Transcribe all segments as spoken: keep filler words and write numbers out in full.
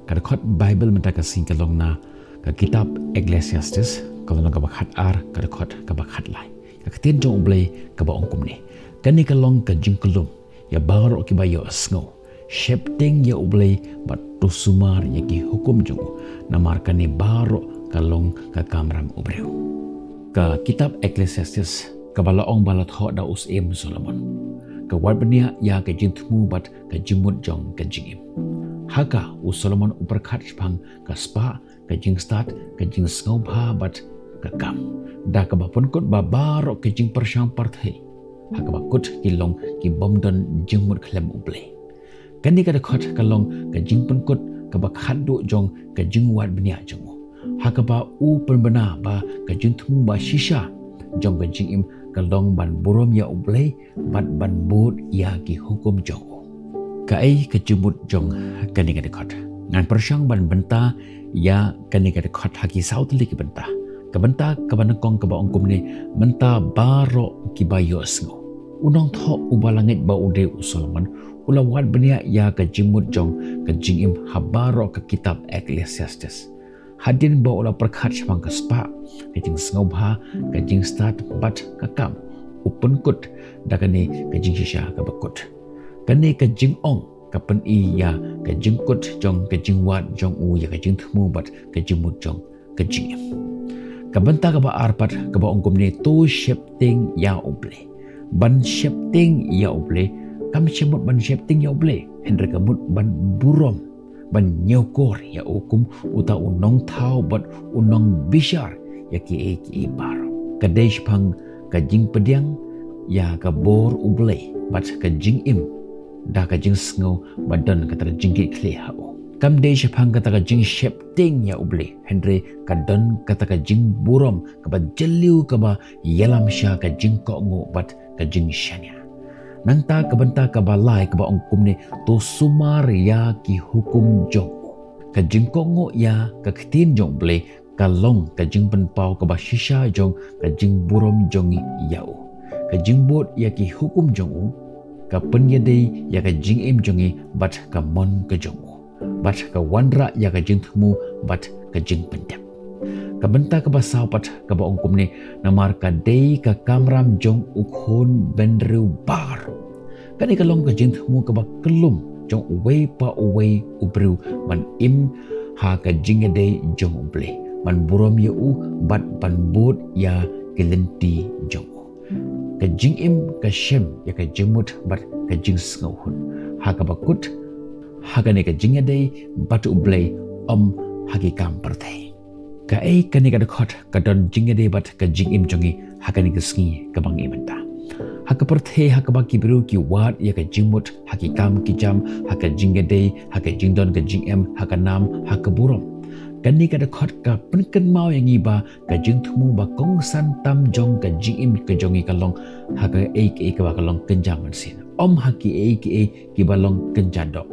Ka dkhot Baibl mynta ka sngi ka long na ka kitab Ecclesiastes, ka lynnong kaba khat ar, ka dkhot kaba khat lai. Ka ktien jong U Blei kaba ong kumne: Kane ka long ka jingkular ïa baroh kiba ïohsngew. Sheptieng ïa U Blei bad to sumar ïa ki hukum jong u, namar kane baroh ka long ka kamram u briew. Ka kitab Ecclesiastes kaba la ong ba la thoh da u Syiem Solomon, ka wad bniah ïa ka jingthmu bad ka jingmut jong ka jingim. Ha ka, u Solomon u pyrkhat shaphang ka spah, ka jingstad, ka jingsngewbha bad ka kam, da kaba pynkut ba baroh ka jingpyrshang pyrthei ha kaba kut ki long ki bym don jingmut khlem U Blei. Kane ka dkhot ka long ka jingpynkut kaba khatduh jong ka jingwad bniah jong u, ha kaba u pynbna ba ka jingthmu ba shisha jong ka jingim ka long ban burom ïa U Blei bad ban bud ïa ki hukum jong u. Kaei ka jingmut jong kane ka dkhot? Ngan pyrshang ban bynta ïa kane ka dkhot ha ki saw tylli ki bynta. Ka bynta kaba nyngkong kaba ong kumne: Mynta baroh kiba ïohsngew. U nongthoh uba la ngeit ba u dei u Solomon u la wad bniah ïa ka jingmut jong ka jingim ha baroh ka kitab Ecclesiastes. Hadien ba u la pyrkhat shaphang ka spah, ka jingsngewbha, ka jingstad bad ka kam, u pynkut da kane ka jingshisha kaba kut. Kane ka jingong ka pyni ïa ka jingkut jong ka jingwad jong u ïa ka jingthmu bad ka jingmut jong ka jingim. Ka bynta kaba ar pat kaba ong kumne: To sheptieng ïa U Blei. Ban sheptieng ïa U Blei kam shym mut ban sheptieng ïa U Blei, hynrei ka mut ban burom, ban ñiewkor ïa u kum uta u nongthaw bad u nongbishar ïa kiei kiei baroh. Ka dei shaphang ka jingpdiang ïa ka bor U Blei bad ka jingim da ka jingsngew ba don kata ka jingkitkhlieh ha u. Kam dei shaphang kata ka jingsheptieng ïa U Blei, hynrei ka don kata ka jingburom kaba jylliew kaba ïalam sha ka jingkohnguh bad ka jingshaniah. Nangta ka bynta kaba lai kaba ong kumne: To sumar ïa ki hukum jong u. Ka jingkohnguh ïa ka ktien jong U Blei ka long ka jingpynpaw kaba shisha jong ka jingburom jong ngi ïa u. Ka jingbud ïa ki hukum jong u ka pynïadei ïa ka jingim jong ngi bad ka mon ka jong u, bad ka wanrah ïa ka jingthmu bad ka jingpyndep. Ka bynta kaba saw pat kaba ong kumne: Namar ka dei ka kamram jong U Khun bynriew baroh. Kane ka long ka jingthmu kaba kyllum jong uwei pa uwei u briew ban im ha ka jingïadei jong U Blei, ban burom ïa u bad ban bud ïa ki lynti jong u. Ka jingim ka shem ïa ka jingmut bad ka jingsngewhun ha kaba kut ha kane ka jingïadei bad U Blei, ym ha ki kam pyrthei. Kaei kane ka dkhot ka don jingïadei bad ka jingim jong ngi ha kane ka sngi kaba ngi mynta? Ha ka pyrthei ha kaba ki briew ki wad ïa ka jingmut ha ki kam ki jam, ha ka jingïadei, ha ka jingdon ka jingem, ha ka nam, ha ka burom, kane ka dkhot ka pynkynmaw ïa ngi ba ka jingthmu ba kongsan tam jong ka jingim ka jong ngi ka long ha kaei kaei kaba ka long kynja mynsiem, ym ha kiei kiei kiba long kynja doh.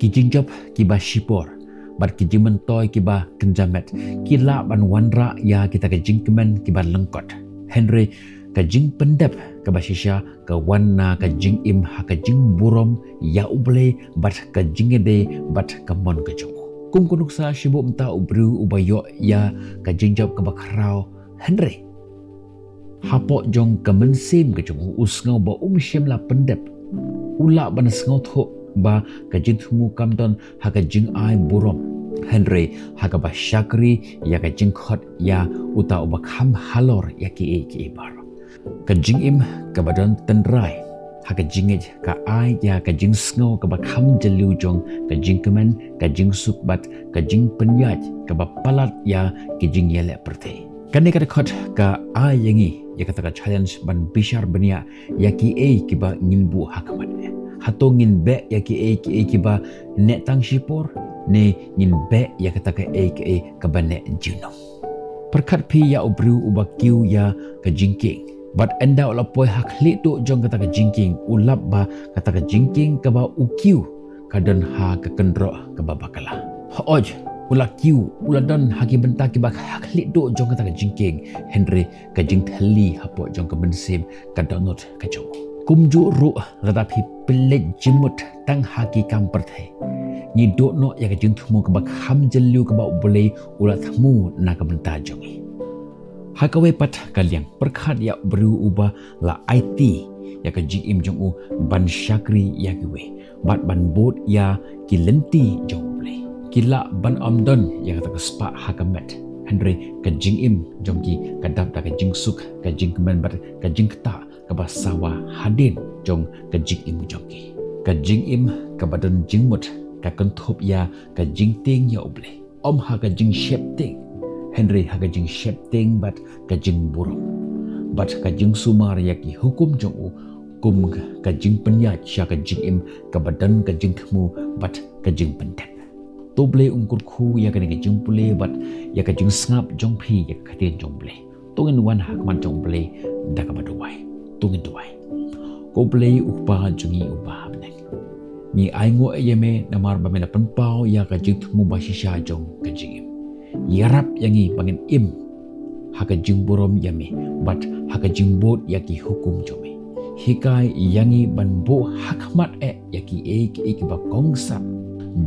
Ki jingjop kiba shipor bad ki jingmyntoi kiba kynja met ki lah ban wanrah ïa kita ki jingkmen kiba lyngkot. Hynrei ka jingpyndep kaba shisha ka wan na ka jingim ha ka jingburom ïa U Blei bad ka jingïadei bad ka mon ka jong u. Kum ka nuksa, shibun mynta u briew uba ïoh ïa ka jingjop kaba khraw, hynrei hapoh jong ka mynsiem ka jong u, u sngew ba um shym la pyndep. U lah ban sngewthuh ba ka jingthmu kam don ha ka jingai burom, hynrei ha kaba shakri ïa ka jingkhot ïa uta uba kham halor ïa kiei kiei baroh. Ka jingim kaba don tynrai ha ka jingngeit ka ai ïa ka jingsngew kaba kham jylliew jong ka jingkmen, ka jingsuk bad ka jingpynïaid kaba palat ïa ki jingïaleh pyrthei. Kane ka dkhot ka ai ïa ngi ïa kata ka challenge ban bishar bniah ïa kiei kiba ngin buh ha khmat. Hato ngin beh ïa kiei kiei kiba neh tang shipor, ne ngin beh ïa kata kaei kaei kaba neh junom? Pyrkhat phi ïa u briew uba kiew ïa ka jingkieng, bad ynda u la poi ha khlieh duh jong kata ka jingkieng u lap ba kata ka jingkieng kaba u kiew ka don ha ka kynroh kaba bakla. Hooid, u la kiew, u la don ha ki bynta kiba ha khlieh duh jong kata ka jingkieng, hynrei ka jingthylli hapoh jong ka mynsiem ka dohnud ka jong u. Kumjuh ruh lada phi pynleit jingmut tang ha ki kam pyrthei, Ngi duh noh ïa ka jingthmu kaba kham jylliew kaba U Blei u la thmu na ka bynta jong ngi. Ha kawei pat ka liang, pyrkhat ïa u briew uba la aiti ïa ka jingim jong u ban shakri ïa kiwei bad ban bud ïa ki lynti jong U Blei. Ki lah ban ym don ïa kata ka spah ha ka met, hynrei ka jingim jong ki ka dap da ka jingsuk, ka jingkmen bad ka jingktah kaba sawa hadien jong ka jingim jong ki. Ka jingim kaba don jingmut ka kynthup ïa ka jingtieng ïa U Blei, ym ha ka jingsheptieng, hynrei ha ka jingsheptieng bad ka jingburom, bad ka jingsumar ïa ki hukum jong u, kum ka jingpynïaid sha ka jingim kaba don ka jingthmu bad ka jingpyndep. To U Blei un kyrkhu ïa kane ka jingpule bad ïa ka jingsngap jong phi ïa ka ktien jong U Blei. To ngin wan ha khmat jong U Blei da kaba duwai. To ngin duwai. Ko U Blei U Kpa jong ngi uba ha bneng, ngi ainguh ïa me namar ba me la pynpaw ïa ka jingthmu ba shisha jong ka jingim. Ïarap ïa ngi ba ngin im ha ka jingburom ïa me bad ha ka jingbud ïa ki hukum jong me. Hikai ïa ngi ban buh ha khmat eh ïa kiei kiei kiba kongsan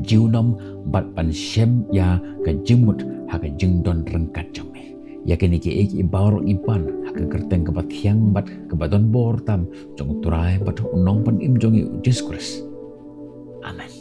junom bad ban shem ïa ka jingmut ha ka jingdon ryngkat jong me. Ïa kine kiei kiei baroh ngi pan ha ka kyrteng kaba thiang bad kaba don bor tam jong U Trai bad U Nongpynim jong ngi U Jisu Khrist. Amen.